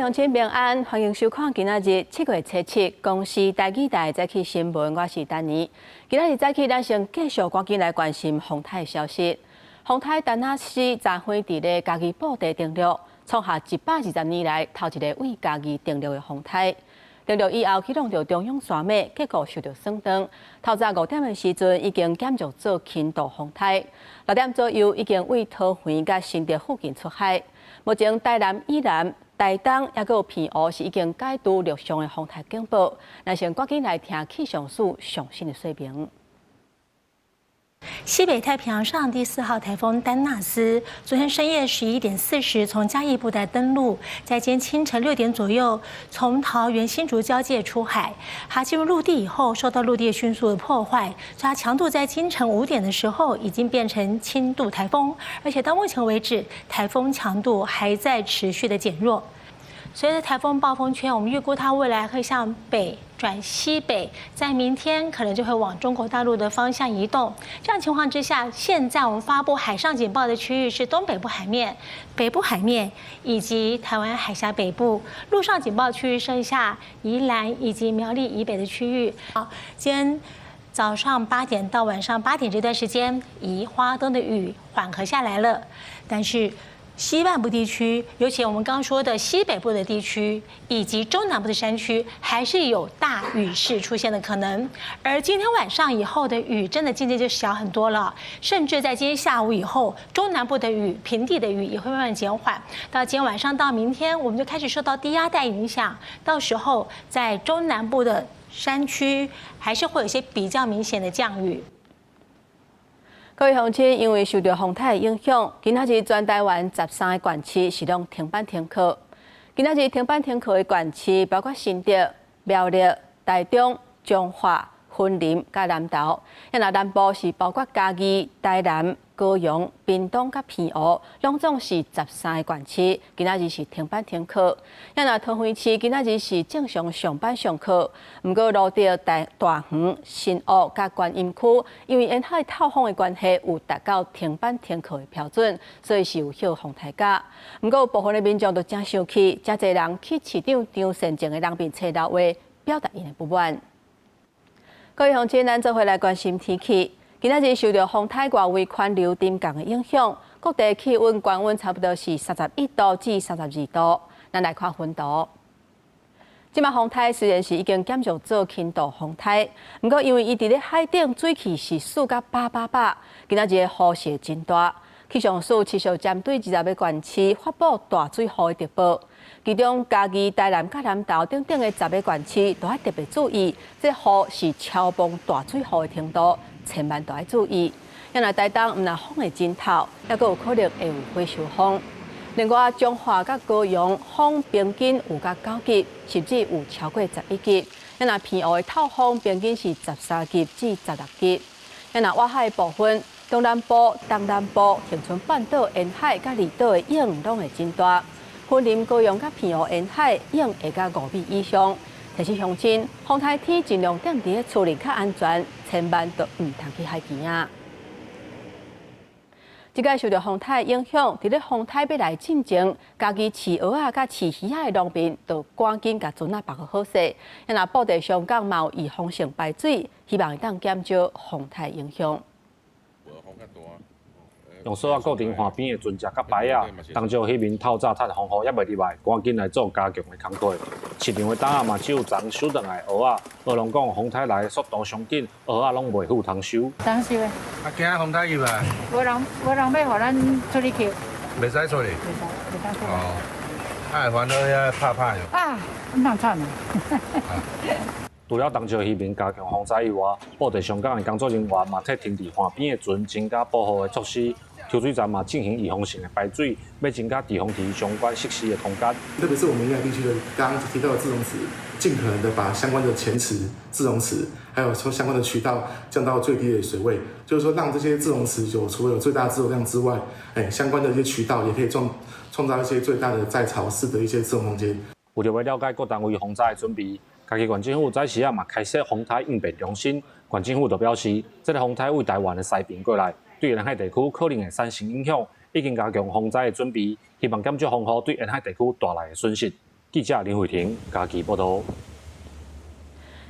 鄉親平安，歡迎收看今仔日7月初7公視台語台早起新聞，我是丹妮。今仔日早起，咱先繼續趕緊來關心風颱消息。風颱丹那斯昨昏佇咧嘉義布袋登陸，創下120年來頭一个對嘉義登陸的風颱。登陸以後，去挵著中央山脈，結果受著損斷。透早5點的時陣，已經減弱做輕度風颱。6點左右，已經對桃園佮新竹附近出海。目前台南以南、台東抑閣有澎湖是已經解除陸上的風颱警報。咱先趕緊來聽氣象署上新的說明。西北太平洋上第四號颱風丹納斯，昨天深夜11點40從嘉義布袋登陸，在今天清晨6點左右從桃園新竹交界出海。它進入陸地以後，受到陸地迅速的破壞，所以它強度在清晨5點的時候已經變成輕度颱風，而且到目前為止，颱風強度還在持續的減弱。隨著颱風暴風圈，我們預估它未來會向北轉西北，在明天可能就會往中國大陸的方向移動。這樣情況之下，現在我們發布海上警報的區域是東北部海面、北部海面以及台灣海峽北部。陸上警報區域剩下宜蘭以及苗栗以北的區域。好，今天早上八點到晚上八點這段時間，宜花東的雨緩和下來了，但是西半部地區，尤其我們剛剛說的西北部的地區以及中南部的山區，還是有大雨勢出現的可能。而今天晚上以後的雨，真的漸漸就小很多了，甚至在今天下午以後，中南部的雨、平地的雨也會慢慢減緩。到今天晚上到明天，我們就開始受到低壓帶影響，到時候在中南部的山區，還是會有一些比較明顯的降雨。各位鄉親，因為受著風颱影響，今仔日全台灣13個縣市是攏停班停課。今仔日停班停課的縣市包括新竹、苗栗、台中、彰化、雲林佮南投。若南部是包括嘉義、台南、高雄、屏東佮澎湖，攏總是13個縣市，今仔日是停班停課。若桃園市今仔日是正常上班上課，毋過蘆竹、大園、新屋佮觀音區，因為沿海透風的關係，有達到停班停課的標準，所以是有歇風颱假。毋過有部分的民眾都誠生氣，誠濟人去市長張善政的人面冊留話，表達𪜶的不滿。各位鄉親，咱做伙來關心天氣。今仔日受著風颱外圍環流沉降的影響，各地氣溫高溫差不多是31度至32度。咱來看雲圖。這擺風颱雖然是已經減弱做輕度風颱，毋過因為伊佇咧海頂水氣是四甲飽飽飽，今仔日的雨勢真大。氣象署持續針對20個縣市發布大水雨的特報，其中嘉義、台南、佮南投等等的十个縣市都愛特別注意，這雨是超磅大水雨的程度，千萬都愛注意。若台東毋但風會真透，抑閣有可能會有火燒風。另外，彰化佮高雄風平均有到9級，甚至有超過11級。若澎湖的透風平均是13級至16級。若外海部分，中南部、東南部、恆春半島沿海佮離島的湧攏會真大。雲林、高雄佮澎湖沿海湧會到5米以上。提醒鄉親，風颱天盡量踮佇咧厝裡較安全，千萬都毋通去海邊仔。這擺受著風颱影響，佇咧風颱欲來進前，家己飼蚵仔佮飼魚仔的農民，就趕緊共船仔縛好勢。若布袋上港嘛有預防性排水，希望會當減少風颱影響。用索仔固定岸邊的船隻佮排仔，東石漁民透早趁風雨猶未入來，趕緊來做加強的工課。市場的擔仔嘛只有昨收轉來蚵仔，蚵農講風颱來速度上緊，蚵仔攏袂赴通收。當收的。啊，驚風颱入來。無人無人欲予咱出去抾。袂使出去。袂使，袂使出。哦。啊，會煩惱遐拍拍喲。啊，那慘啊！除了東石漁民加強防災以外，布袋上港的工作人員嘛，替停佇岸邊的船增加保護的措施。抽水站嘛進行預防性的排水，欲增加滯洪池相關設施的空間。特別是我們沿海地區的剛剛提到的滯洪池，盡可能的把相關的前池、滯洪池，還有說相關的渠道降到最低的水位，就是說讓這些滯洪池有除了有最大滯洪量之外，相關的一些渠道也可以創造一些最大的在潮式的一些滯洪空間。為著欲了解各單位防災的準備，嘉義縣政府早時仔嘛開設風颱應變中心。縣政府就表示，這个風颱對台灣的西爿過來，對沿海地區可能會產生影響，已經加強防災的準備，希望減少風雨對沿海地區帶來的損失。記者林慧婷嘉義報道。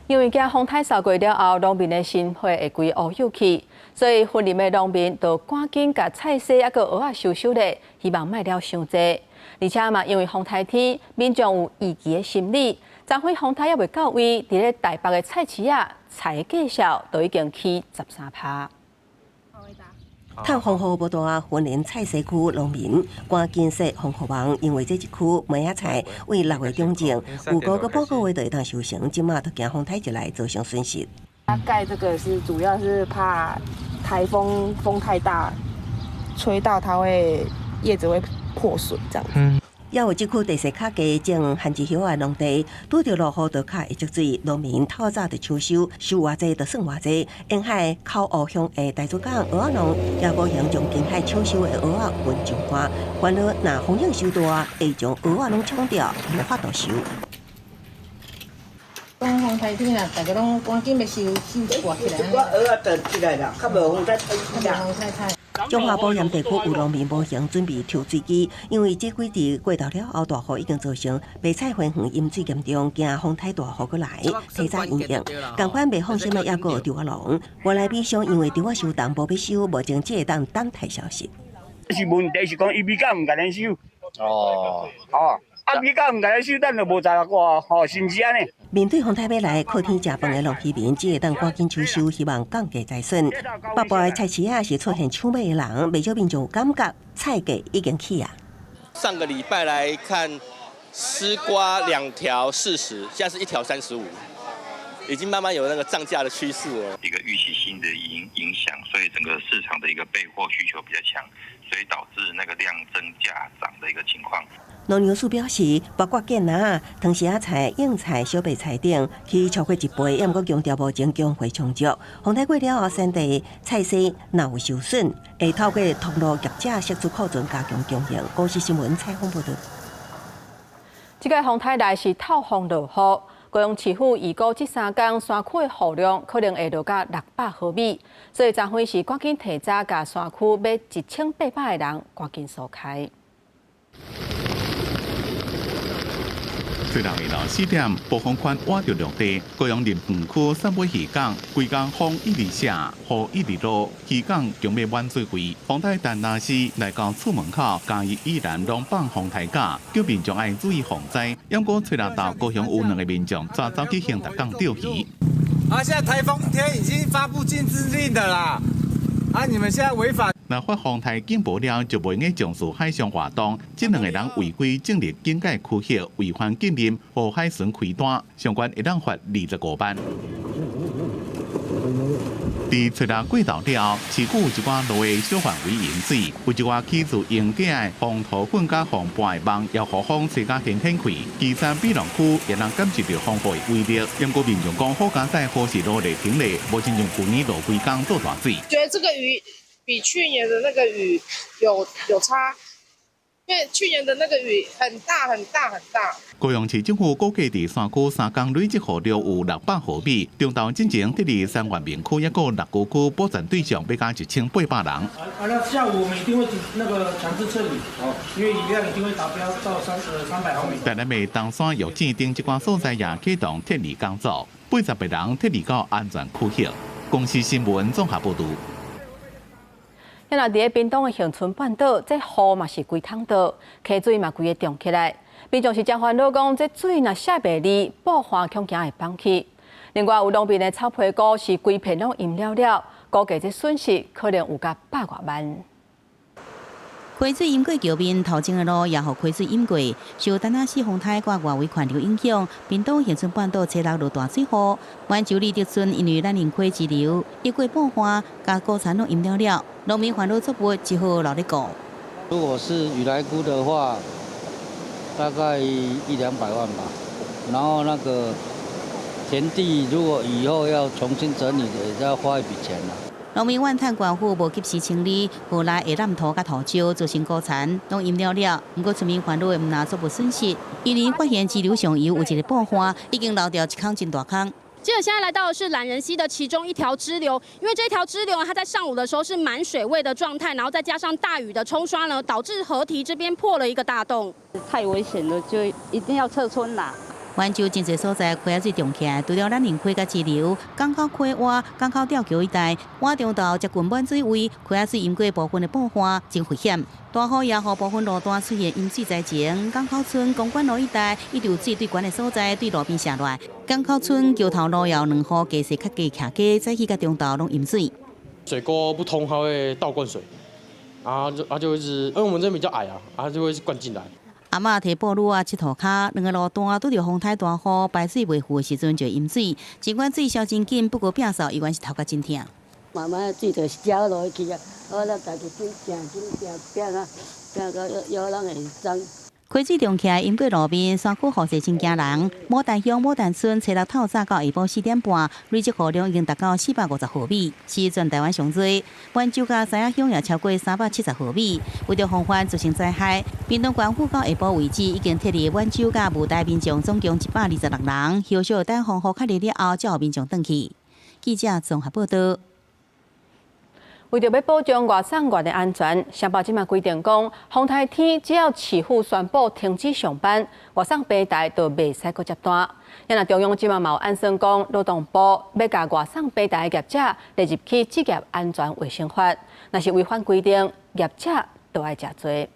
因為驚風颱掃過了後，農民的心血會規烏有去，所以雲林的農民就趕緊共菜薒抑閣蚵仔收收咧，希望莫了傷濟。而且嘛，因為風颱天，民眾有預期的心理，昨昏風颱猶未到位，佇咧台北的菜市仔，菜價數都已經起13%。趁風雨無大，雲林菜市區農民趕緊設防護網，因為這一區麥仔菜為6月中種，有五個半個月就會當收成，這馬就驚風颱一來造成損失。蓋這個是主要是怕颱風風太大，吹到它會葉子會破損這樣子。也有這區地勢較低種番薯葉的農地，拄著落雨就較會積水，農民透早就搶收，收偌濟就算偌濟。沿海口湖鄉的大竹港蚵仔農也無閒將近海搶收的蚵仔運上岸，煩惱若風雨傷大，會將蚵仔攏沖掉，無法度收。講風颱天啊，大家攏趕緊欲收收一掛起來。一寡蚵仔就起來啦，較無風颱吹啦。彰化寶岩地區有農民無閒準備抽水機，因為這幾日過頭了後，大雨已經造成白菜花園淹水嚴重，驚風颱大雨閣來，提早因應。仝款袂放心的，猶閣有稻仔農，原來米商因為稻仔收冬無欲收，目前只會當等待消息。是問題是講伊米價毋共咱收。哦。哦。啊，米價毋共咱收，咱就無在掛，吼，是毋是按呢？面對風颱欲來，靠天食飯的農漁民只會當趕緊搶收，希望降低災損。北部的菜市仔是出現搶買的人，袂少民眾有感覺菜價已經起啊。上個禮拜來看，絲瓜兩條40，現在是一條35，已經慢慢有那個漲價的趨勢了。一個預期性的影響，所以整個市場的一個備貨需求比較強，所以導致那個量增價漲的一個情況。農糧署表示，包括芥藍、糖絲仔菜、硬菜、小白菜等，起超過一倍，猶毋過強調目前供貨充足。風颱過了後，山地菜薒若有受損，會透過通路業者釋出庫存加強供應。公視新聞採訪報道。這個風颱來是透風落雨，高雄市府預估這3工山區的雨量可能會落到600毫米，所以昨昏是趕緊提早共山區欲1800個人趕緊疏開。昨昏下晝4點，暴風圈倚著陸地，高雄林園區汕尾漁港，規工風一直下，雨一直落，漁港強欲滿水位。風台丹那斯來到厝門口，嘉義宜蘭攏放風颱假，叫民眾愛注意防災。毋過吹六到高雄有兩個民眾，煞走去興達港釣魚。啊！現在颱風天已經發布禁制令的啦！啊！你們現在違法。若發風颱警報了，就袂用從事海上活動。這兩個人違規進入警戒區域，違反禁令，予海巡開單，相關會當罰25萬。佇吹六過頭了，市區有一寡路的小範圍淹水，有一寡起自蠅仔的防塗粉佮防潑的網，也予風吹甲掀掀開。旗山庇隆區也能感受著風雨的威力。毋過民眾講，好佳哉雨勢落袂停咧，無親像舊年落規工做大水。覺得這個雨比去年的那個雨有差，因為去年的那個雨很大很大很大。高雄市政府估計，佇山區三工累積雨量有600毫米，中晝進前撤離杉原明區抑閣六龜區保全對象欲加1800人。啊，那下午我們一定會那個強制撤離，哦，因為雨量一定會達標到300毫米。台南的東山、玉井等這寡所在也啟動撤離工作，88人撤離到安全區域。公視新聞綜合報導。啊，若佇咧屏東的恆春半島，這雨嘛是規桶倒，溪水嘛規个漲起來。民眾是誠煩惱，講這水若卸袂離，布岸恐驚會崩去。另外有農民的草皮菇是規片攏淹了了，估計這損失可能有共百外萬。溪水淹過橋面，頭前的路也予溪水淹過。受丹那斯風颱佮外圍環流影響，屏東恆春半島初六落大水雨，滿洲里德村因為蘭寧溪支流一過布岸，共菇田攏淹了了，農民煩惱作物只好留咧顧。如果是雨來菇的話，大概一兩百萬吧。然後那個田地如果以後要重新整理，也要花一筆錢啦。農民怨嘆縣府無及時清理河內的爛土佮塗石，造成菇田攏淹了了。毋過村民煩惱的毋但作物損失，因為發現支流上游有一个布岸已經留著一空真大空。記者現在來到的是懶人溪的其中一條支流，因為這條支流它在上午的時候是滿水位的狀態，然後再加上大雨的沖刷呢，導致河堤這邊破了一個大洞。太危險了，就一定要撤村啦。灣州真濟所在溪仔水漲起來，除了蘭寧溪佮支流，港口溪洼、港口吊橋一帶，倚中晝接近滿水位，溪仔水淹過部分的布岸，真危險。大雨也予部分路段出現淹水災情，港口村公館路一帶一直有水對懸的所在對路邊瀉落來。港口村橋頭路也有兩戶地勢較低徛家，早起佮中晝攏淹水。水溝不通，它會倒灌水，然後就啊就會是，因為我們這邊比較矮啊，啊就會灌進來。阿嬤提布魯啊，佚佗跤，兩个路段拄著風颱大雨，排水袂赴的時陣就淹水。儘管水消真緊，不過摒掃依然是頭殼真疼。慢慢水就是遮落去啊，我咱家己緊行緊行，拼啊拼到腰攏會髒。溪水漲起來，淹過路面，山區雨勢真驚人。牡丹鄉牡丹村初六透早到下晡4點半，累積雨量已經達到450毫米，是全台灣上濟。滿洲佮三亞鄉也超過370毫米。為著防範造成災害，屏東縣府到下晡為止已經撤離滿洲佮霧台民眾總共126人，後續等防護確認了後，才予民眾轉去。記者綜合報導。為著欲保障外送員的安全，雙北這馬規定講，風颱天只要市府宣布停止上班，外送平台就袂使閣接單。啊，若中央這馬嘛有按算講，勞動部欲共外送平台的業者列入去職業安全衛生法，若是違反規定，業者就愛食罪。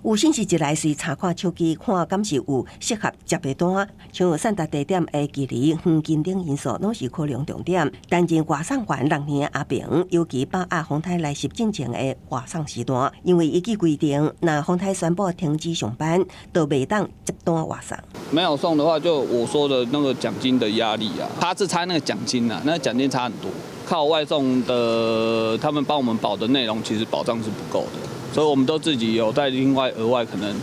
有信息一來，隨查看手機，看敢是有適合接的單。像送達地點的距離、遠近等因素，攏是考量重點。擔任外送員六年的阿平，尤其把握風颱來襲進前的外送時段，因為依據規定，若風颱宣布停止上班，就袂當接單外送。沒有送的話，就我說的那個獎金的壓力啊，他是差那個獎金啊，那個獎金差很多。靠外送的，他們幫我們保的內容，其實保障是不夠的。所以我們都自己有在另外額外可能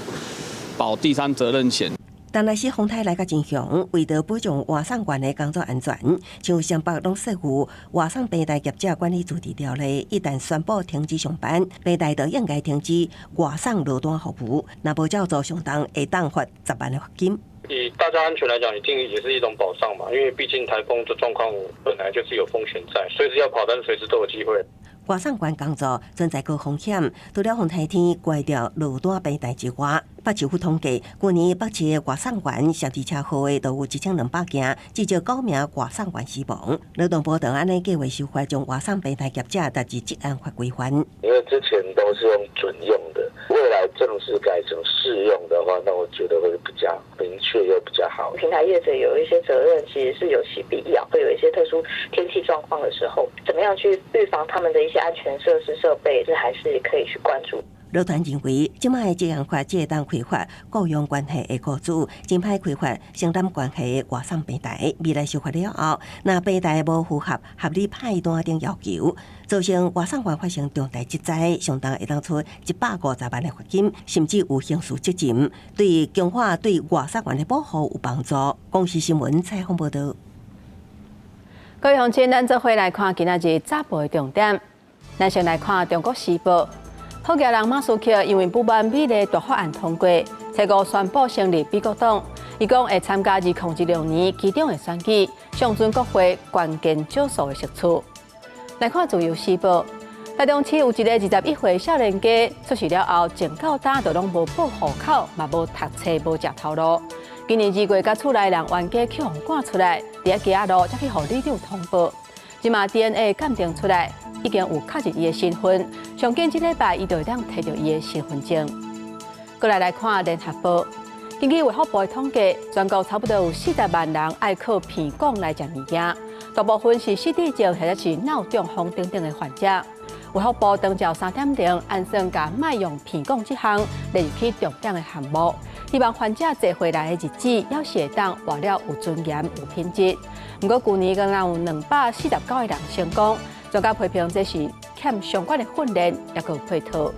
保第三責任險。但若是風颱來甲真強，為著保障外送員的工作安全，像雙北攏設有外送平台業者管理自治條例，一旦宣布停止上班，平台就應該停止外送落單服務，若無照做，相當會當罰10萬的罰金。以大家安全來講，一定也是一種保障嘛，因為畢竟颱風的狀況本來就是有風險在，隨時要跑單，隨時都有機會。外送員工作存在高風險，除了風颱天關掉落單平台之外，北市府統計，去年北市的外送員涉佇車禍的都有1200件，至少九名外送員死亡。勞動部就按呢計畫修法，將外送平台業者納入職安法規範。因為之前都是用準用的，未來正式改成適用的話，那我覺得會比較明確又比較好。平台業者有一些責任，其實是有其必要。會有一些特殊天氣狀況的時候，怎麼樣去預防他們的一些安全設施設備，這還是可以去關注。勞團認為，這擺的職安法只會當開罰僱傭關係的雇主，真歹開罰承擔關係的外送平台。未來修法了後，若平台無符合合理派單等要求，造成外送員發生重大職災，相當會當處150萬的罰金，甚至有刑事責任。對強化對外送員的保護有幫助。公視新聞採訪報導。各位鄉親，咱做伙來看今仔日早報的重點。咱先來看《中國時報》。好額人馬斯克因為不滿美麗大法案通過，初五宣布成立美國黨。伊講會參加2016年期中的選舉，上陣國會關鍵少數的席次。來看《自由時報》，台中市有一個21歲少年家出世了後，從到今都攏無報戶口，嘛無讀冊，無食頭路。今年2月，佮厝內人冤家去予趕出來，佇遐街仔路才去予里長通報。這馬 DNA 鑑定出來，已經有確認伊的身份。上緊這禮拜，伊就會當提著伊的身份證。過來來看聯合報，根據衛福部的統計，全國差不多有40萬人愛靠鼻管來食物件，大部分是失智症或者是腦中風等等的患者。衛福部長照3.0按算共莫用鼻管這項列入去重點的項目，希望患者坐回來的日子，猶是會當活了有尊嚴、有品質。毋過，舊年敢若有249個人成功，專家批評這是欠相關的訓練，抑閣有配套。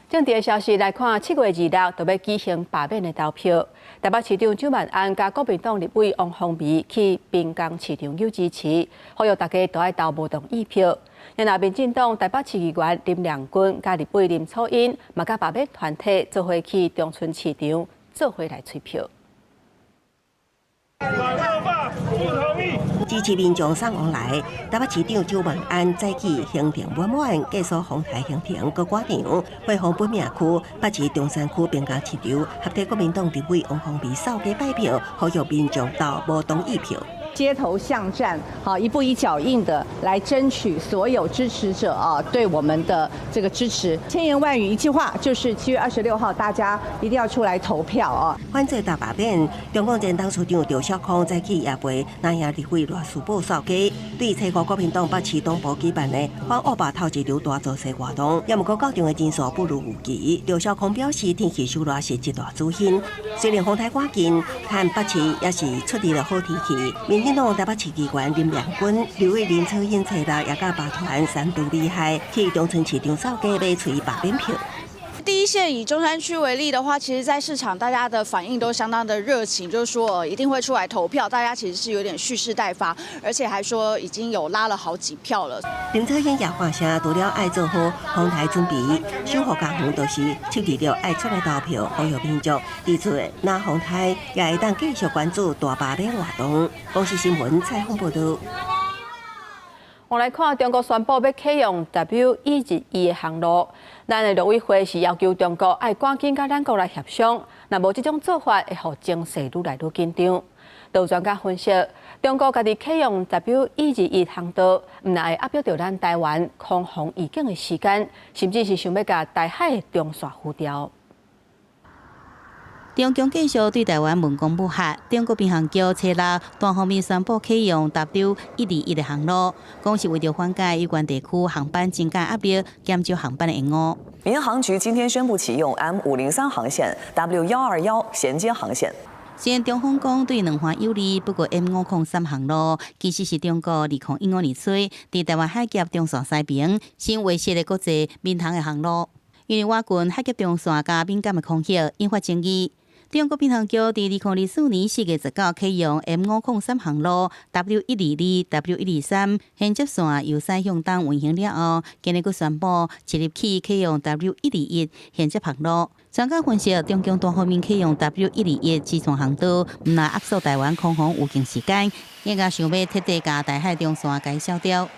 政治的消息來看，7月26就欲舉行罷免的投票。台北市長蔣萬安佮國民黨立委王鴻薇去濱江市場有支持，呼籲大家都愛投無同意票。若民進黨台北市議員林亮君佮立委林楚茵，嘛佮罷免團體做伙去長春市場做伙來催票。支持民眾送往來，台北市長周萬安早起行程滿滿，繼續訪台行程閣趕場，會訪本命區北市中山區平江市場，合體國民黨立委王鴻薇掃街拜票，呼籲民眾投無同意票。街頭巷戰，好一步一腳印的來爭取所有支持者啊對我們的這個支持。千言萬語一句話，就是7月26號，大家一定要出來投票啊！反對大罷免，中共前董事長趙少康早起也陪南亞立委賴士葆掃街，對初五國民黨北市黨部舉辦的反惡霸頭一場大造勢活動，也毋過到場的人數不如預期。趙少康表示，天氣受熱是一大主因，雖然風台趕近，但北市也是出現了好天氣。民進黨台北市議員林亮君、立委林楚茵初六也佮罷團三度厲害，去長春市場掃街買槌罷免票。第一線以中山區為例的話，其實，在市場大家的反應都相當的熱情，就是說一定會出來投票，大家其實是有點蓄勢待發，而且還說已經有拉了好幾票了。林楚茵也發聲，除了愛做好風台準備，守護家園，就是7月26愛出來投票，呼籲民眾提出若風台也會當繼續關注大罷免活動。公視新聞採訪報導。我來看中國宣布欲啟用 W 121的航路，咱的陸委會是要求中國愛趕緊佮咱國來協商，若無這種做法會予情勢愈來愈緊張。有專家分析，中國家己啟用 W 121航道，毋但會壓迫著咱台灣空防預警的時間，甚至是想欲共台海的中線封掉。中共繼續對台灣文攻武嚇，中國民航局初六單方面宣布啟用 W 121的航路，講是為著緩解有關地區航班增加壓力，減少航班的延誤。民航局今天宣布啟用 M503航線 W121銜接航線。雖然中方講對兩岸有利，不過 M503航路其實是中國2015年初佇台灣海峽中線西邊新劃設的國際民航的航路，因為倚近海峽中線佮敏感的空域，引發爭議。中國民航局佇2024年4月19啟用 M503航路 W122、W123銜接線由西向東運行了後，今日閣宣布即日起啟用 W121銜接航路。專家分析，中共單方面啟用 W121支線航道，毋但壓縮台灣空防預警時間，更加想欲徹底共台海中線共消掉。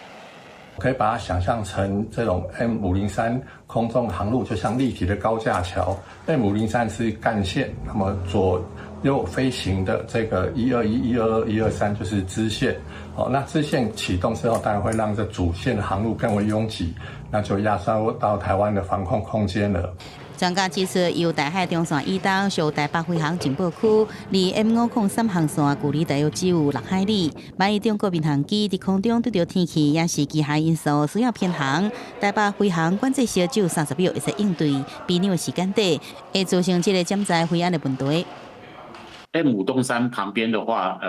可以把它想象成這種 M503空中航路，就像立體的高架橋。M503是幹線，那麼左右飛行的這個121、122、123就是支線。好，那支線啟動之後，當然會讓這主線航路更為擁擠，那就壓縮到台灣的防空空間了。專家指出，由台海中線以東屬台北飛航情報區，離 M503航線距離大約只有6海里。萬一中國民航機佇空中拄著天氣抑是機械因素需要偏航，台北飛航管制室只有30秒會使應對，比兩的時間內會造成這個潛在飛安的問題。 M503旁邊的話，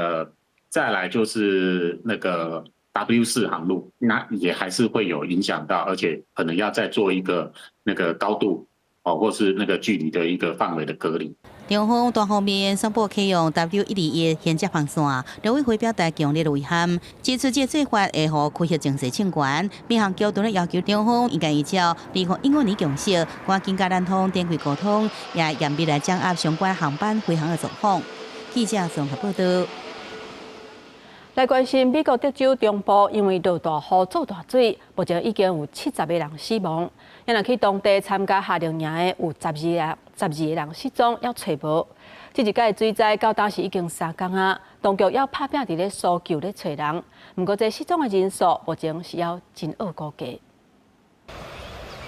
再來就是那個 W4航路，那也還是會有影響到，而且可能要再做一個那個高度。哦，或是那個距離的一個範圍的隔離。中方單方面宣布啟用 W121銜接航線，陸委會表達強烈的遺憾，指出這個做法會予區域情勢衝懸。民航局當然要求中方應該依照2015年共識，趕緊佮咱方展開溝通，也嚴密來掌握相關航班飛航的狀況。記者綜合報道。來關心美國德州中部，因為落大雨做大水，目前已經有70個人死亡。若去當地參加夏令營的有12個人失蹤，猶揣無。這一擺水災到當時已經3工啊，當局猶拍拚佇咧搜救咧揣人。毋過這失蹤的人數目前是猶真惡估計。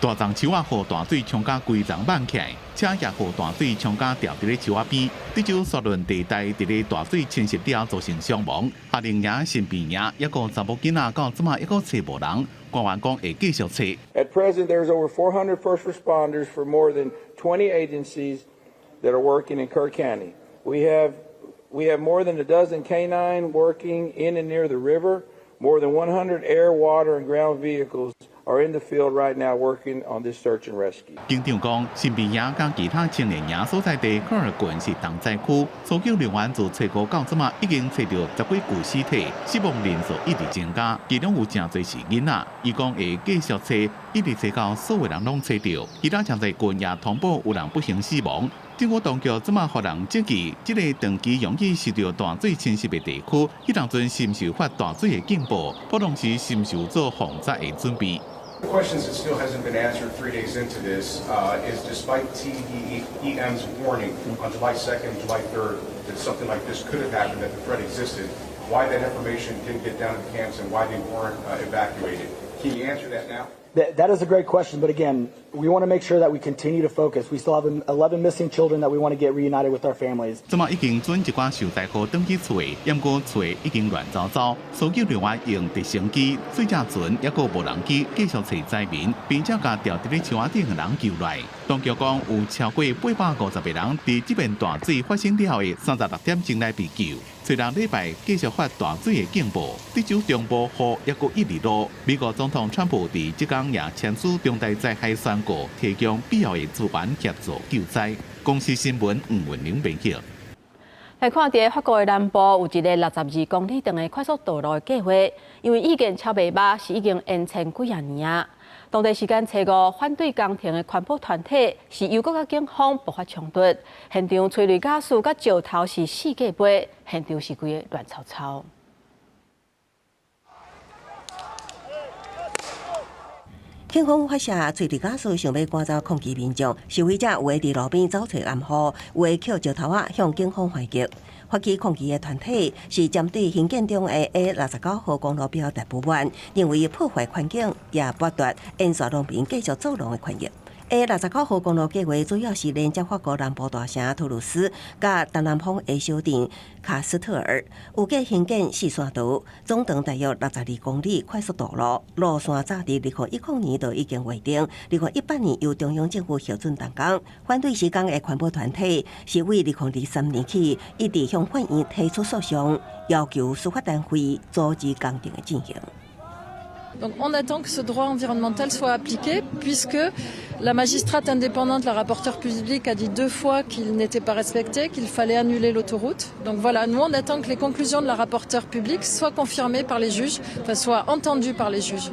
大欉樹仔予大水沖甲規叢挽起來，車也予大水沖甲牢佇咧樹仔邊。德州沙崙地帶佇咧大水侵襲了後造成傷亡。夏令營新兵營抑閣查某囡仔到這馬抑閣揣無人，官員講會繼續揣。 At present, there's over 400 first responders for more than 20 agencies that are working in Kerr County. We have more than a dozen canine working in and near the river. More than 100 air, water, and ground vehicles are in the field right now working on this search and rescue. 警長講，新兵營佮其他青年營所在地科爾郡是重災區，搜救人員自初五到這馬已經揣著十幾具屍體，死亡人數一直增加，其中有誠濟是囡仔。伊講會繼續揣，一直揣到所有人攏揣著。其他誠濟郡也通報有人不幸死亡。政府當局這馬予人質疑，這个長期容易受著大水侵襲的地區，彼當陣是毋是發大水的警報，不論是是毋是有做防災的準備。 The questions that still hasn't been answered 3 days into this is despite TDEM's warning on July 2nd, July 3rd, that something like this could have happened, that the threat existed, why that information didn't get down to the camps and why they weren't evacuated. Can you answer that now? That is a great question, but again, we want to make sure that we continue to focus. We still have 11 missing children that we want to get reunited with our families. 這馬已經準一寡受災戶轉去厝，毋過厝已經亂糟糟，搜救人員用直升機、水車船，抑閣無人機繼續揣災民，並且共牢佇咧樹仔頂的人救來。當局講有超過850個人佇這片大水發生了後的36點鐘內被救。雖然禮拜繼續發大水的警報，德州中部雨抑閣一直落。美國總統川普佇這工也簽署重大災害宣告，提供必要的資源協助救災。公視新聞吳文玲編輯。來看，佇法國的南部有一个62公里長的快速道路的計劃，因為意見超袂捌，是已經延遲幾仔年啊。當地時間初五，反對工程的環保團體是又閣佮警方爆發衝突，現場催淚瓦斯佮石頭是四界飛，現場是規个亂糟糟。警方發射催淚瓦斯，想欲趕走抗議民眾。示威者有的佇路邊走揣暗號，有的抾石頭仔向警方還擊。發起抗議的團體是針對興建中的 A 69號公路表達不滿，認為破壞環境，也剝奪沿線農民繼續做農的權益。A 69號公路計劃主要是連接法國南部大城圖盧斯佮東南方的小鎮卡斯特爾，預計興建四線道，總長大約62公里快速道路。路線早佇2010年就已經劃定，2018年由中央政府核准動工。反對施工的環保團體是對2023年起一直向法院提出訴訟，要求司法單位阻止工程的進行。 Donc on attend que ce droit environnemental soit appliqué puisque la magistrate indépendante, la rapporteure publique, a dit deux fois qu'il n'était pas respecté, qu'il fallait annuler l'autoroute. Donc voilà, nous on attend que les conclusions de la rapporteure publique soient confirmées par les juges, enfin soient entendues par les juges.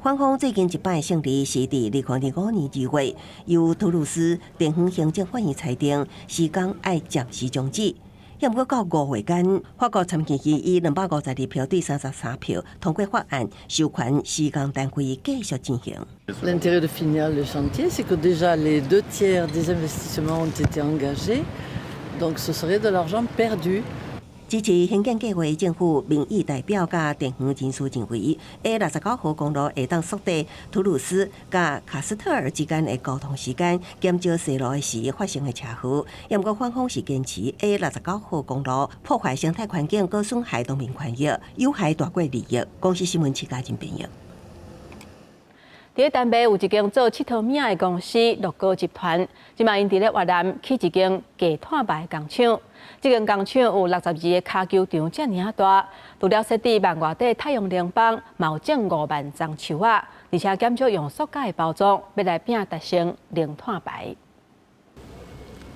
反方最近一擺勝利是佇2025年2月，由圖盧斯地方行政法院裁定施工愛暫時終止。毋過到5月間，法國參議院以252票對33票通過法案，授權施工單位繼續進行。 L'intérêt de finir le chantier, c'est que déjà les deux tiers des investissements ont été engagés, donc ce serait de l'argent perdu. 支持興建計劃的政府民意代表佮地方人士認為，A 69號公路會當縮短圖盧斯佮卡斯特爾之間的交通時間，減少西路時發生的車禍。毋過反方是堅持 A 69號公路破壞生態環境，閣損害農民權益，有害大國利益。公視新聞徐嘉仁編譯。佇丹麥有一間做𨑨迌物仔的公司樂高集團，這馬𪜶佇咧越南起一間低碳排的工廠。這間工廠有62個跤球場遮爾仔大，除了設置萬外塊太陽能板，嘛有種5萬叢樹仔，而且減少用塑膠的包裝，欲來拚達成零碳排。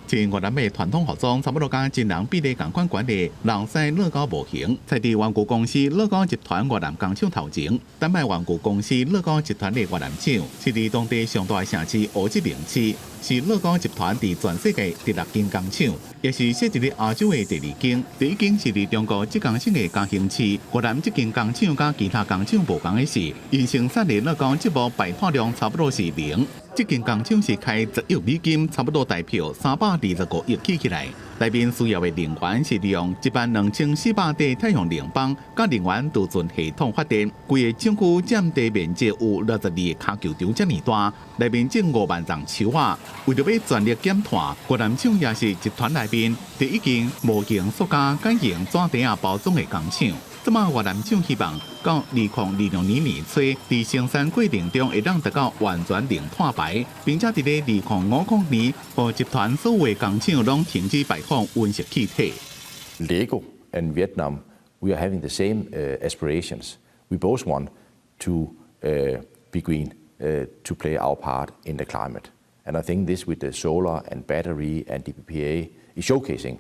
穿越南的傳統服裝，差不多佮真人比例仝款懸的老師樂高模型，坐佇玩具公司樂高集團越南工廠頭前。丹麥玩具公司樂高集團的越南廠，是佇當地上大的城市胡志明市，是樂高集團佇全世界第六間工廠，也是設佇咧亞洲的第二間。第一間是佇中國浙江省的嘉興市。越南這間工廠佮其他工廠無仝的是，𪜶生產的樂高積木排碳量差不多是零。這間工廠是開10億美金，差不多台票325億起起來。內面需要的能源是利用12400塊太陽能板，佮能源儲存系統發電。規个廠區佔地面積有62个跤球場遮爾大，內面種5萬叢樹仔。為著欲全力減碳，越南廠也是集團內面第一間無用塑膠改用紙袋仔包裝的工廠。這馬越南廠希望到2026年年初，佇生產過程中會當達到完全零碳排，並且佇咧2050年，予集團所有的工廠攏停止排放溫室氣體。 Lego and Vietnam, we are having the same aspirations. We both want to be green, to play our part in the climate. And I think this with the solar and battery and DPPA is showcasing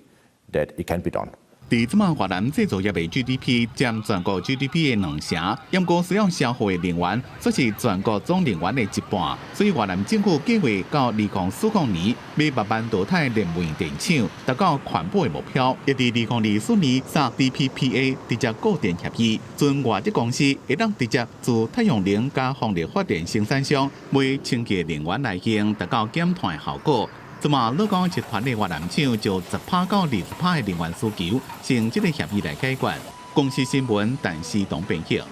that it can be done. 佇這馬越南製造業的 GDP 佔全國 GDP 的2成，毋過需要消耗的能源，則是全國總能源的一半。所以越南政府計劃到2045年，欲慢慢淘汰燃煤電廠，達到環保的目標。亦佇2024年簽 TPPA 直接購電協議，準外資公司會當直接自太陽能佮風力發電生產商買清潔能源來用，達到減碳效果。這馬樂高集團的越南廠就10%到20%的能源需求，用這個協議來解決。公視新聞，陳思東編譯。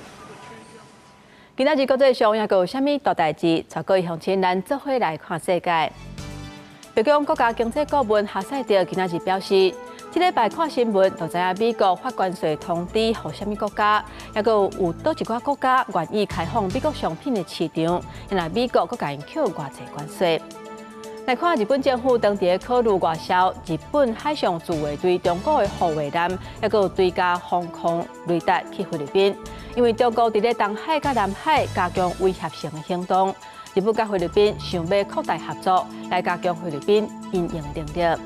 今仔日國際上猶閣有啥物大代誌？帶各位鄉親，咱做伙來看世界。白宮國家經濟顧問哈賽特今仔日表示，這禮拜看新聞就知影美國發關稅通知予啥物國家，猶閣有佗一寡國家願意開放美國商品的市場，若美國閣共𪜶扣偌濟關稅。來看日本政府當地考慮外銷日本海上自衛隊中國的護衛艦，猶閣有追加防空雷達去菲律賓，因為中國佇咧東海佮南海加強威脅性的行動，日本佮菲律賓想欲擴大合作，來加強菲律賓因應能力。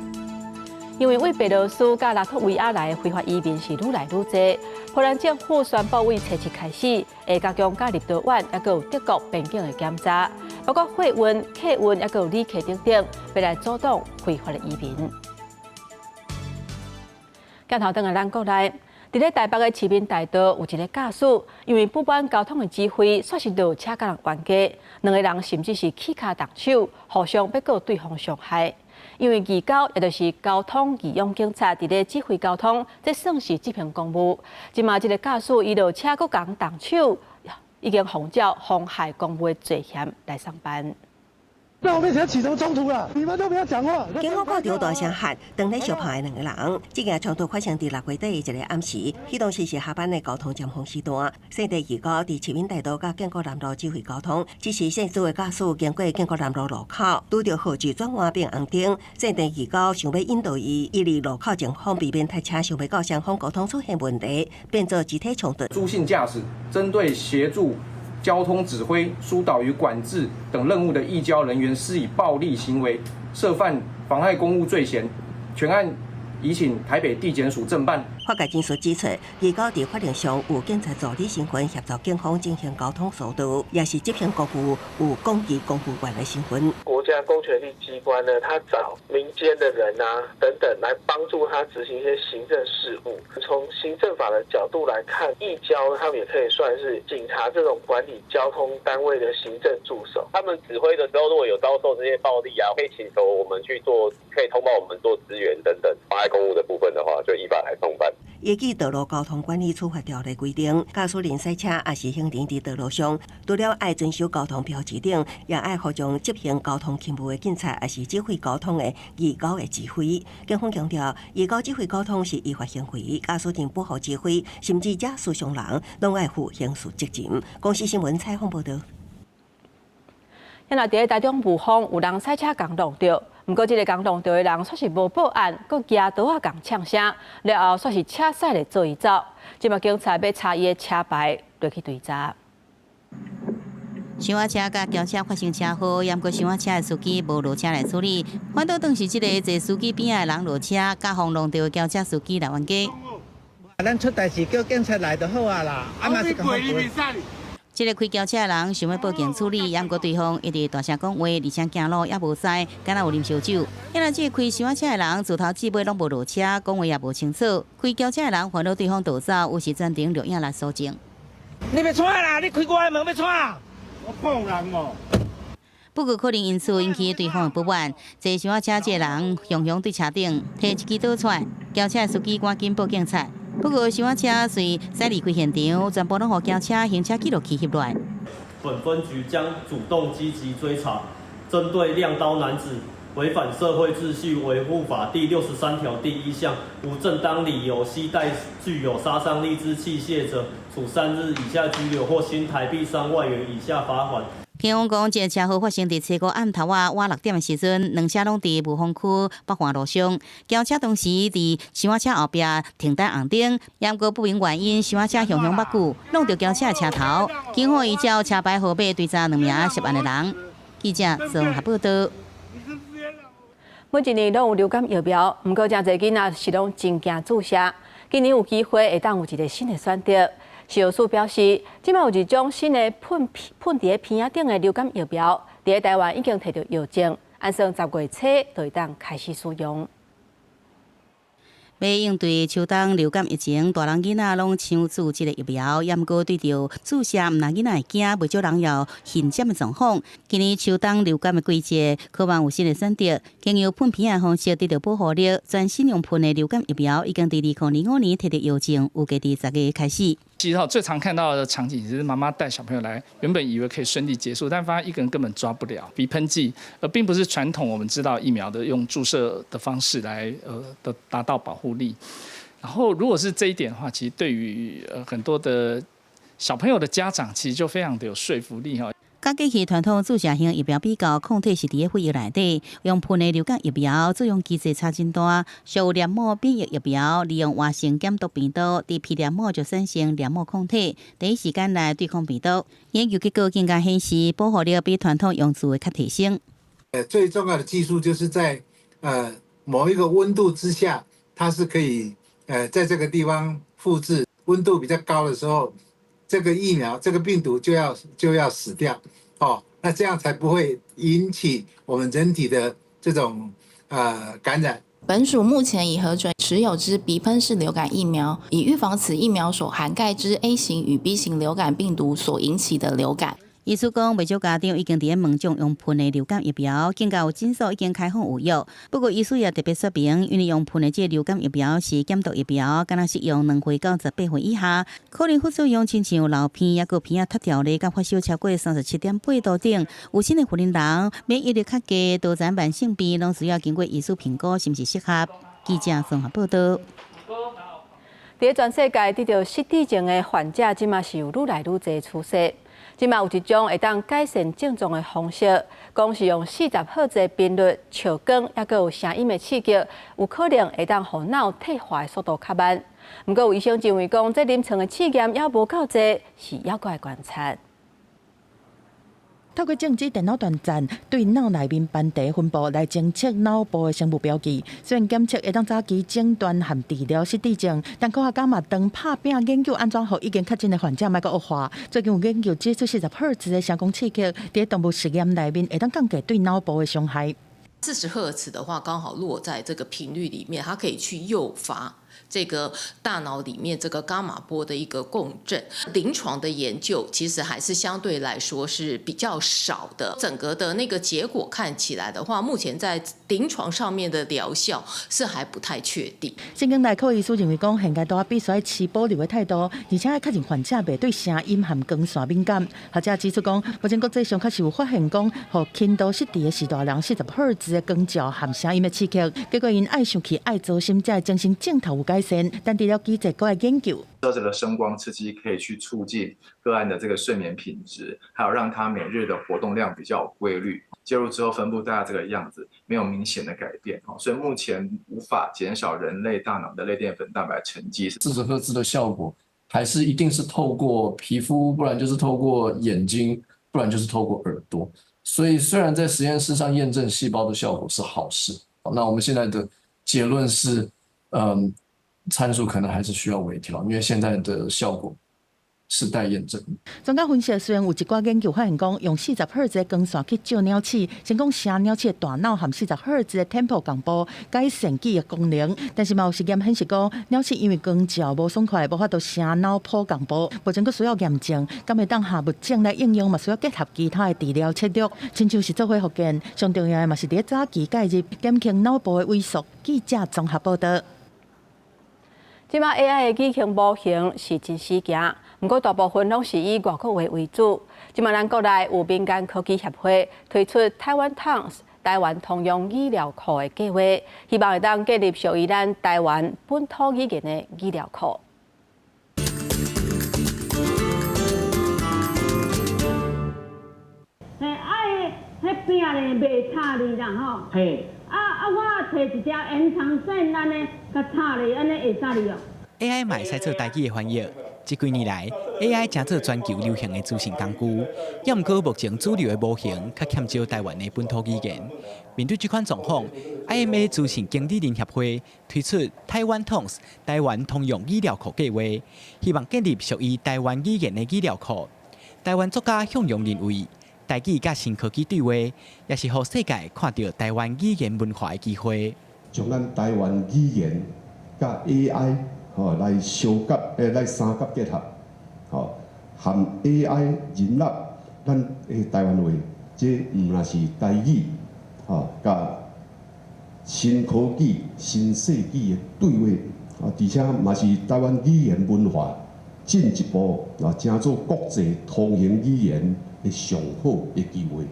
因為對白羅斯佮拉脫維亞來的非法移民是愈來愈濟，波蘭政府宣布對初七開始會加強佮立陶宛猶閣有德國邊境的檢查，包括貨運、客運猶閣有旅客等等，欲來阻擋非法的移民。鏡頭轉來咱國內，佇咧台北的市民大道有一个駕駛，因為不滿交通的指揮，煞是落車共人冤家，兩个人甚至是起跤動手，互相欲告對方傷害。因為義交，也就是交通義勇警察，佇咧指揮交通，這算是執行公務。這馬這个駕駛伊落車閣共動手，已經予照妨害公務的罪嫌來送辦。在我面前起什麼衝突了？你們都不要講話。警方看著大聲喊，當咧相拍的兩個人，這件衝突發生佇6月底的一个暗時，彼當時是下班的交通尖峰時段。姓鄭義交佇市民大道佮建國南路指揮交通，這時姓朱的駕駛經過建國南路路口，拄著號誌轉彎變紅燈，姓鄭義交想欲引導伊，伊佇路口前方避免塞車，想欲到雙方溝通出現問題，變做肢體衝突。朱姓駕駛針對協助交通指揮、疏導與管制等任務的義交人員施以暴力行為，涉犯妨害公務罪嫌，全案移請台北地檢署偵辦。法界人士指出，義交佇法令上有警察助理身份協助警方進行交通疏導，也是執行公務有公職公務員的身份。國家公權力機關呢，他找民間的人啊等等來幫助他執行一些行政事務。從行政法的角度來看，義交他們也可以算是警察這種管理交通單位的行政助手。他們指揮的時候，如果有遭受這些暴力啊，可以請求我們去做，可以通報我們做支援等等。妨礙公務的部分的話，就依法來送辦。依據道路交通管理處罰條例規定，駕駛人駛車抑是行人佇道路上，除了愛遵守交通標誌等，也愛服從執行交通勤務的警察，抑是指揮交通的義交的指揮。警方強調，義交指揮交通是依法行為，駕駛人不服指揮，甚至惹事傷人，攏愛負刑事責任。公視新聞採訪報導。現在佇咧台中霧峰有人駛車共撞著，毋過這个共撞著的人煞是無報案，閣舉刀仔共嗆聲，了後煞是車駛咧做伊走。這馬警察欲查伊的車牌落去追查。小卡車佮轎車發生車禍，毋過小卡車的司機無落車來處理，反倒當時這个坐司機邊仔的人落車，佮予撞著的轎車司機來冤家。咱出代誌叫警察來就好啊啦，啊嘛是共這个開轎車的人想欲報警處理，毋過對方一直大聲講話，而且行路也無駛，敢若有啉燒酒。因為這个開小卡車的人自頭至尾攏無落車，講話也無清楚。開轎車的人煩惱對方逃走，於是轉成錄影來搜證。你欲創啦？你開我的門欲創？我碰人哦。不過可能因此引起對方的不滿，坐小卡車這个人雄雄對車頂提一支刀出來，轎車的司機趕緊報警察。不過小卡車隨駛離開現場，全部攏予轎車行車記錄器翕落來。本分局將主動積極追查，針對亮刀男子違反社會秩序維護法第63條第一項，無正當理由攜帶具有殺傷力之器械者，處3日以下拘留或新台幣3萬元以下罰款。警方講，這个車禍發生佇初五暗頭仔晚6點的時陣，兩車攏佇霧峰區北環路上。轎車當時佇小卡車後壁停等紅燈，毋過不明原因，小卡車雄雄目久，撞著轎車的車頭。警方依照車牌號碼追查兩名涉案的人。記者綜合報道。每一年攏有流感疫苗，毋過誠濟囡仔是攏真驚注射。今年有機會會當有一个新的選擇。食藥署表示，這擺有一種新的噴噴佇鼻仔頂的流感疫苗，佇台灣已經提著藥證，按算10月初就會當開始使用。欲應對秋冬流感疫情，大人囡仔攏搶注這个疫苗，也毋過對著注射，毋但囡仔會驚，袂少人有混接的狀況。今年秋冬流感的季節，渴望有新的選擇，經由噴鼻仔的方式得到保護力，全新用噴的流感疫苗已經佇2025年提著藥證，預計佇10月開始。其實最常看到的場景是媽媽帶小朋友來，原本以為可以順利結束，但發現一個人根本抓不了。鼻噴劑，而並不是傳統我們知道疫苗的用注射的方式來，的達到保護力。然後如果是這一點的話，其實對於很多的小朋友的家長，其實就非常的有說服力哈。佮過去傳統注射型疫苗比較，抗體是佇個血液內底，用噴的流感疫苗作用機制差真大。屬有黏膜免疫疫苗，利用活性減毒病毒，佇鼻黏膜就產生黏膜抗體，第一時間來對抗病毒。研究結果更加顯示，保護力比傳統用注的較提升。最重要的技術就是在某一個溫度之下，它是可以在這個地方複製。溫度比較高的時候，這個疫苗這個病毒就要死掉。哦，那這樣才不會引起我們人體的這種感染。本署目前已核准持有之鼻噴式流感疫苗，以預防此疫苗所涵蓋之 A 型與 B 型流感病毒所引起的流感。醫師講，袂少家長已經佇咧門診用噴的流感疫苗，更加有診所已經開放預約。不過，醫師也特別說明，因為用噴的這个流感疫苗是減毒疫苗，敢若適用2歲到18歲以下，可能副作用親像流鼻，抑閣鼻仔脫掉咧，佮發燒超過37.8度等。有新的婦人人免疫力較低，多層慢性病，攏需要經過醫師評估是毋是適合。記者綜合報道。佇全世界得著失智症的患者，這馬是有愈來愈濟趨勢。這馬有一種會當改善症狀的方式，講是用40赫茲的頻率、笑光，抑閣有聲音的刺激，有可能會當予腦退化的速度較慢。毋過有醫生認為講，這臨床的試驗猶無夠濟，是猶閣愛觀察。透過正子電腦斷層對腦內面斑塊分布來偵測腦部的生物標記，雖然檢測會當早期診斷和治療失智症，但科學家嘛當拍拚研究按怎予已經確診的患者莫閣惡化。最近有研究指出，40赫茲的聲光刺激佇動物實驗內面會當降低對腦部的傷害。40赫茲的話，剛好落在這個頻率裡面，它可以去誘發這個大腦裡面這個伽馬波的一個共振。臨床的研究其實還是相對來說是比較少的。整個的那個結果看起來的話，目前在臨床上面的療效是還不太確定。神經內科醫師認為講，現階段必須愛持保留的態度，而且愛確認患者袂對聲音和光線敏感。學者指出講，目前國際上確實有發現講，予輕度失智的序大人40赫茲的光照和聲音的刺激，結果𪜶愛生氣、愛糟心，才會精神症頭有改善。但治療機制閣愛研究。這個聲光刺激可以去促進個案的這個睡眠品質，還有讓他每日的活動量比較有規律。介入之後分布大概這個樣子，沒有明顯的改變。所以目前無法減少人類大腦的類澱粉蛋白沉積。40赫茲的效果，還是一定是透過皮膚，不然就是透過眼睛，不然就是透過耳朵。所以雖然在實驗室上驗證細胞的效果是好事，那我們現在的結論是，參數可能還是需要微調，因為現在的效果是待驗證。專家分析，雖然有一寡研究發現講，用40赫茲的光線去照鳥鼠，成功聲鳥鼠的大腦和40赫茲的 tempo 同步，改善記憶功能。但是嘛有實驗顯示講，鳥鼠因為光照無爽快，無法度聲腦波同步，目前閣需要驗證。敢會當下物種來應用，嘛需要結合其他的治療策略。親像是做伙復健，上重要的嘛是佇早期介入，減輕腦部的萎縮。記者綜合報道。這馬 AI 的語言模型是真時行，毋過大部分攏是以外國話為主。這馬咱國內有民間科技協會推出 Taiwan Tongues 台灣通用語料庫的計劃，希望會當建立屬於咱台灣本土語言的語料庫。嘿，啊，彼彼餅咧袂插哩啦吼。嘿。啊啊！我揣一條延長線，按呢共插咧，按呢會使哩哦。 AI 嘛會使做台語的翻譯，這幾年來，AI 成做全球流行的資訊工具，也毋過目前主流的模型較欠少台灣的本土語言。面對這款狀況，IMA 資訊經理人協會推出 Taiwan Tongues 台灣通用語料庫計劃，希望建立屬於台灣語言的語料庫。台灣作家向陽認為，台語佮新科技對話，也是予世界看著台灣語言文化的機會。將咱台灣語言佮 AI 吼來相結，來三甲結合，吼含 AI 融入咱的台灣話，這毋但是台語，吼佮新科技、新世紀的對話，啊，而且嘛是台灣語言文化進一步啊，成做國際通行語言的上好的機會。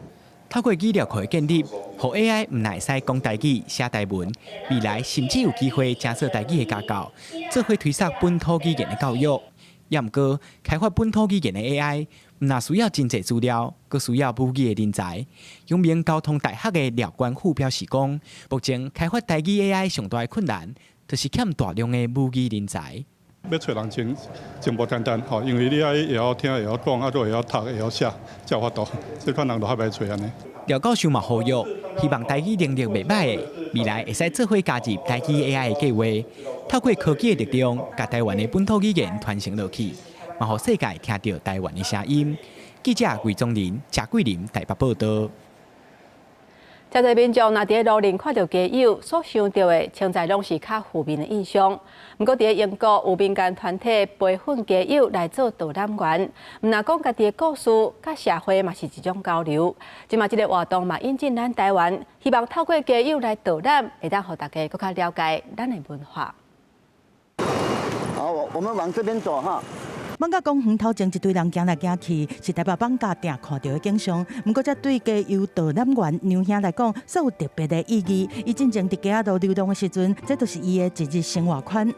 透過語料庫的建立，予 AI 毋但會使講台語、寫台文，未來甚至有機會成做台語的家教，做伙推捒本土語言的教育。也毋過，開發本土語言的 AI，毋但需要真濟資料，閣需要母語的人才。陽明交通大學的廖關富表示講，目前開發台語 AI 上大的困難，就是欠大量的母語人才。欲揣人真真無簡單吼，因為你愛會曉聽、會曉講，啊，閣會曉讀、會曉寫，才有法度。這款人就較歹揣按呢。廖教授嘛呼籲，希望台語能力袂䆀的，未來會使做伙加入台語 AI 的計劃，透過科技的力量，共台灣的本土語言傳承落去，嘛予世界聽著台灣的聲音。記者魏宗林、謝桂林台北報導。遮濟民眾若佇咧路面看著街友，所想著的，穿在攏是較負面的印象。毋過，佇咧英國有民間團體培訓街友來做導覽員，毋但講家己的故事，佮社會嘛是一種交流。這馬這个活動嘛引進咱台灣，希望透過街友來導覽，會當予大家閣較了解咱的文化。好，我們往這邊走哈。艋舺公園頭前一堆人行來行去，是台北艋舺定看著的景象。毋過，這對街友導覽員娘兄來講，煞有特別的意義。伊進前佇街仔路流浪的時陣，這就是伊的一日生活圈。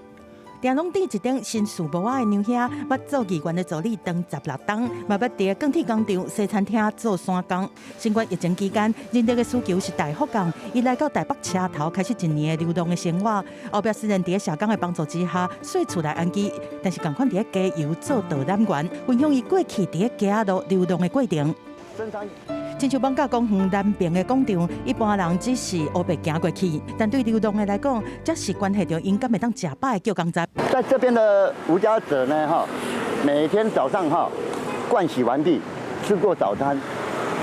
定攏佇一間新事無仔的娘兄，捌做議員的助理當16冬，嘛捌佇鋼鐵工廠、西餐廳做山工。新冠疫情期間，人力的需求是大幅降，伊來到台北車頭開始一年的流浪的生活。後壁雖然佇社工的幫助之下，稅厝來安居，但是仝款佇咧街遊做導覽員，分享伊過去佇咧街仔路流浪的過程。親像艋舺公園南邊的廣場，一般人只是烏白行過去，但對流浪的來講，這是關係著𪜶敢會當食飽的叫工站。在這邊的無家者呢，哈，每天早上哈，盥洗完畢，吃過早餐，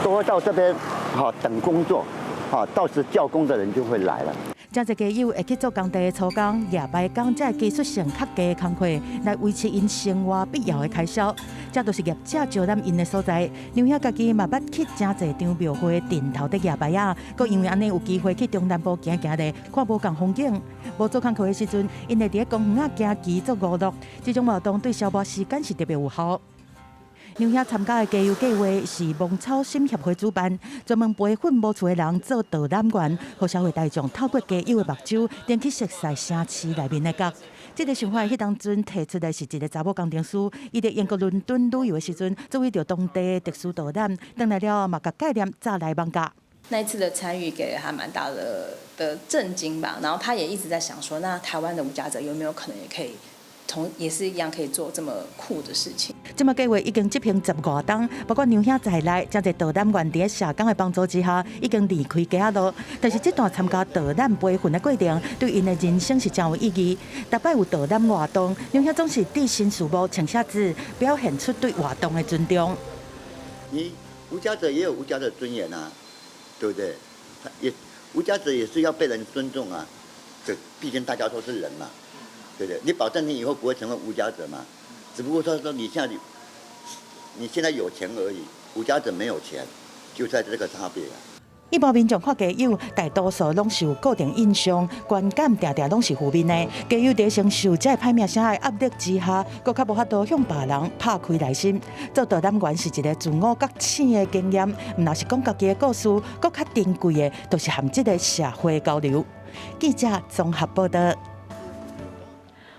都會到這邊哈等工作，哈，到時叫工的人就會來了。遮濟街友會去做工地的粗工、夜班工，這技術性較低的工課，來維持𪜶生活必要的開銷。這都是業者招攬𪜶的所在。娘兄家己嘛捌去誠濟場廟會陣頭佇蜈牌仔，閣因為按呢有機會去中南部行行咧，看無仝風景。無做工課的時陣，𪜶會佇咧公園仔行棋做娛樂。這種活動對消磨時間是特別有效。娘兄參加的街友計劃是芒草心協會主辦，專門培訓無厝的人做導覽員，予社會大眾透過街友的目睭，轉去熟似城市內面的角。這个想法，彼當陣提出來是一个查某工程師，伊佇英國倫敦旅遊的時陣，注意著當地的特殊導覽，轉來了後嘛，共概念載來艋舺。那一次的參與給了他蠻大的震驚吧，然後他也一直在想說，那台灣的無家者有沒有可能也可以同也是一樣可以做這麼酷的事情？這馬計劃已經執行十外冬，包括娘兄在內，遮濟導覽員佇社工的幫助之下，已經離開街仔路。但是這段參加導覽培訓的過程，對𪜶的人生是誠有意義。逐擺有導覽活動，娘兄總是佇新事無穿寫字，表現出對活動的尊重。你無家者也有無家者尊嚴啊，對不對？也無家者也是要被人尊重啊。這畢竟大家都是人嘛。對不對？你保證你以後不會成為無家者嗎？只不過說你現在有錢而已，無家者沒有錢，就在這個差別啊。一般民眾看街友，大多數攏是有固定印象，觀感定定攏是負面的。街友佇承受這個歹名聲的壓力之下，閣較無法度向別人拍開內心。做導覽員是一個自我覺醒的經驗，毋但是講家己的故事，閣較珍貴的，就是和這个社會交流。記者綜合報導。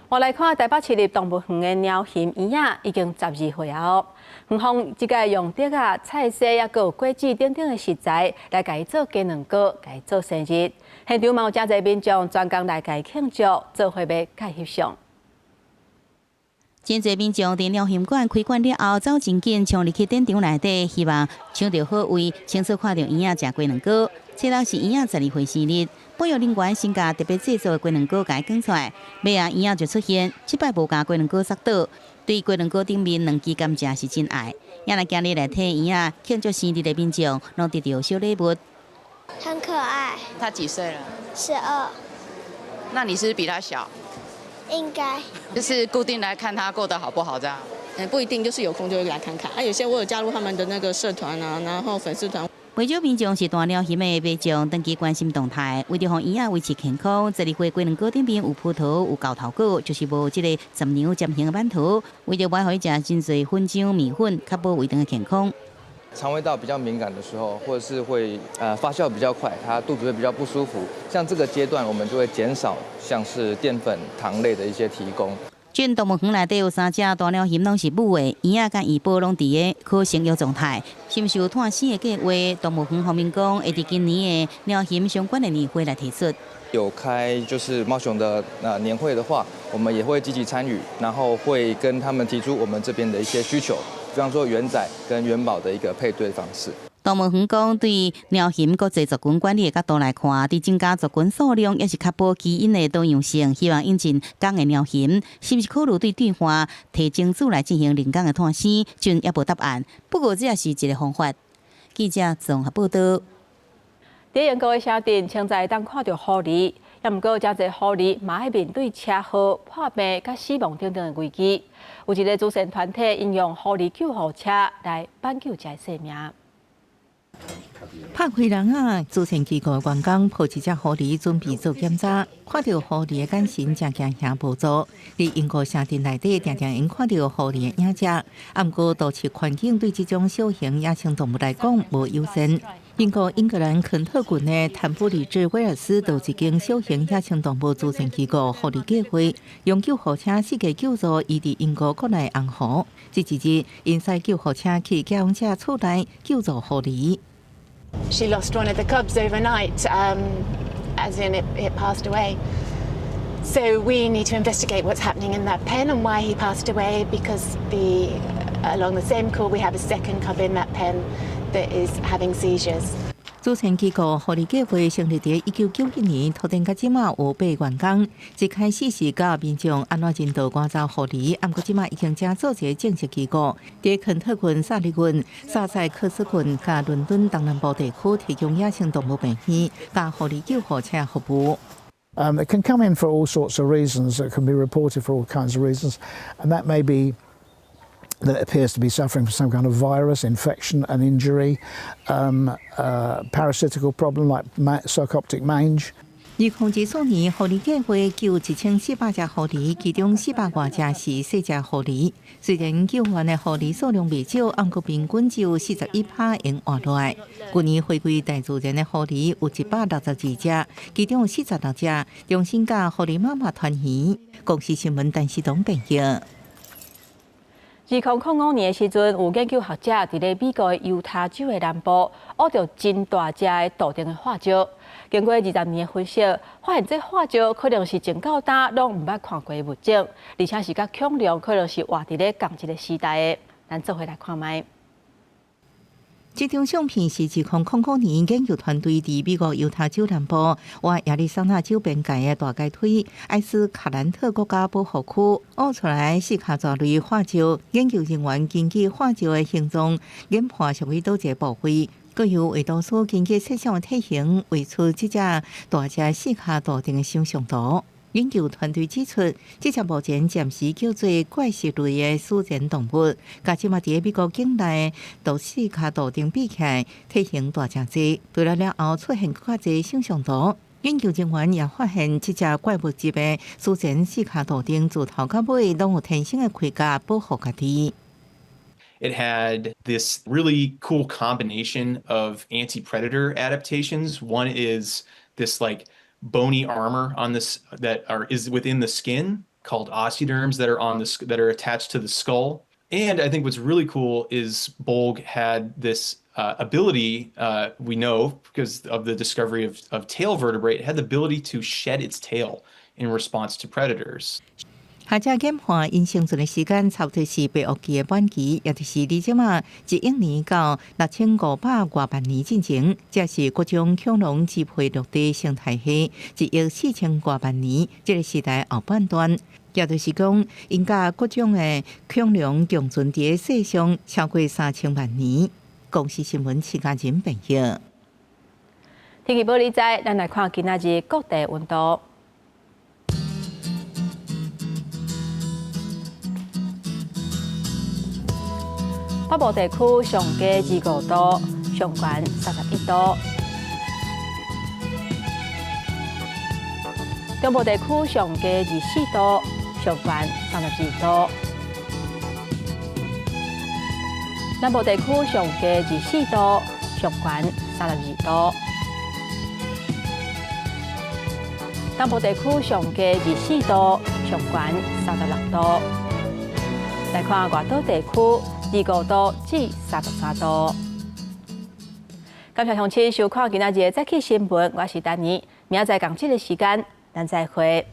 我來看台北市立動物園的貓熊嬰仔已經12歲啊！園方這擺用竹仔、菜絲，抑閣有果子等等的食材來共伊做雞卵糕，共伊做生日。現場嘛有誠濟民眾專工來共伊慶祝，做伙欲共伊翕相。真濟民眾佇鳥熊館開館了後，走真緊，衝入去展場內底，希望搶著好位，清楚看著嬰仔食雞卵糕。初六是嬰仔12歲生日，保育人員先共特別製作的雞卵糕共伊囥出來，尾仔嬰仔就出現，這擺無共雞卵糕摔倒，對雞卵糕頂面兩支甘蔗是真愛。也來今日來替嬰仔慶祝生日的民眾，攏得著小禮物。很可愛。他幾歲了？12。那你是不是比他小？應該。就是固定來看他過得好不好這樣。嗯，不一定，就是有空就會來看看。啊，有些我有加入他們的那個社團啊，然後粉絲團。不少民眾是大鳥熊的民眾，長期關心動態，為著予嬰仔維持健康，12歲雞卵糕頂面有葡萄、有猴頭果，就是無這個十娘尖形的饅頭。為著袂予伊食真濟粉漿麵粉，確保胃腸的健康。腸胃道比較敏感的時候，或者是會發酵比較快，他肚子會比較不舒服。像這個階段，我們就會減少像是澱粉、糖類的一些提供。郡動物園內底有三隻大鳥熊，攏是母的，嬰仔佮嬰寶攏佇个可生育狀態。是毋是有湠生的計劃？動物園方面講，會佇今年的鳥熊相關的年會來提出。有開就是貓熊的年會的話，我們也會積極參與，然後會跟他們提出我們這邊的一些需求，比方說圓仔跟元寶的一個配對方式。動物園講，對鳥熊國際族群管理的角度來看，佇增加族群數量，抑是確保基因的多樣性，希望引進公的鳥熊，是毋是考慮對轉換提精子來進行人工的湠生，暫猶無答案。不過這也是一個方法。記者綜合報導。佇英國的城鎮，清早會當看著狐狸，也毋過誠濟狐狸嘛愛面對車禍、破病佮死亡等等的危機。有一個慈善團體應用狐狸救護車來挽救這个生命。拍開籠仔，慈善機構員工抱一隻狐狸準備做檢查，看著狐狸的眼神誠驚嚇無助。佇英國城鎮內底，定定會看著狐狸的影子。啊，毋過都市環境對這種小型野生動物來講無友善。英國英格蘭肯特郡的坦布里治威爾斯，就一間小型野生動物慈善機構狐狸計劃，用救護車四界救助伊佇英國國內紅狐。這一日，𪜶駛救護車去寄養者厝內救助狐狸。 She lost one of the cubs overnight, as in it passed away. So we need to investigate what's happening in that pen and why he passed away, because along the same call we have a second cub in that pen that is having seizures. 慈善機構狐狸計劃成立佇1991年，拓展到這馬有八員工。一開始是教民眾按怎認著趕走狐狸，毋過這馬已經成做一個正式機構。佇肯特郡、薩里郡、薩塞克斯郡佮倫敦東南部地區提供野生動物病院佮狐狸救護車服務。 It can come in for all sorts of reasons. It can be reported for all kinds of reasons, and that may be that it appears to be suffering from some kind of virus infection, an injury, parasitical problem like sarcoptic mange. 2024年，狐狸計劃救1400隻狐狸，其中400外隻是細隻狐狸。雖然救援的狐狸數量袂少，毋過平均只有41%會活落來。去年回歸大自然的狐狸有162隻，其中有46隻重新佮狐狸媽媽團圓。公視新聞陳世東編譯。2005年的時陣，有研究學者佇咧美國的猶他州的南部，挖著真大隻的杜定的化石。經過20年的分析，發現這化石可能是從到今攏毋捌看過的物種，而且是佮恐龍可能是活佇咧仝一個時代的。咱做伙來看覓。這張相片是2000年研究團隊佇美國猶他州南部倚亞利桑那州邊界的大階梯埃斯卡蘭特國家保護區挖出來四跤蛇類化石。研究人員根據化石的形狀研判屬於佗一個部位，閣由畫圖師根據設想的體型畫出這隻大隻四跤杜定的想象圖。研究團隊指出，這隻目前暫時叫做怪石類的史前動物，佮這馬佇美國境內的四跤杜定比起來，體型大誠濟。除了了後出現閣較濟想象圖，研究人員也發現這隻怪物級的史前四跤杜定自頭到尾攏有天生的盔甲保護家己。 It had this really cool combination of anti-predator adaptations. One is this like bony armor on this that are is within the skin called osteoderms that are attached to the skull. And I think what's really cool is Bolg had this ability, we know because of the discovery of tail vertebrae, it had the ability to shed its tail in response to predators. 學者研判，𪜶生存的時間差不多是白堊紀的晚期，也就是離這馬1億年到6500多萬年進前，這是各種恐龍支配陸地生態系1億4000多萬年這個時代後半段。也就是講，𪜶佮各種的恐龍共存佇世上超過3000萬年。公視新聞徐家仁編譯。天氣報你知，咱來看今仔日各地溫度。北部地區上低25度，上懸31度；中部地區上低24度，上懸32度；南部地區上低24度，上懸32度；東部地區上低24度，上懸36度。來看外島地區。25度至33度。感謝鄉親收看今仔日的早起新聞，我是丹妮，明仔載仝這个時間，咱再會。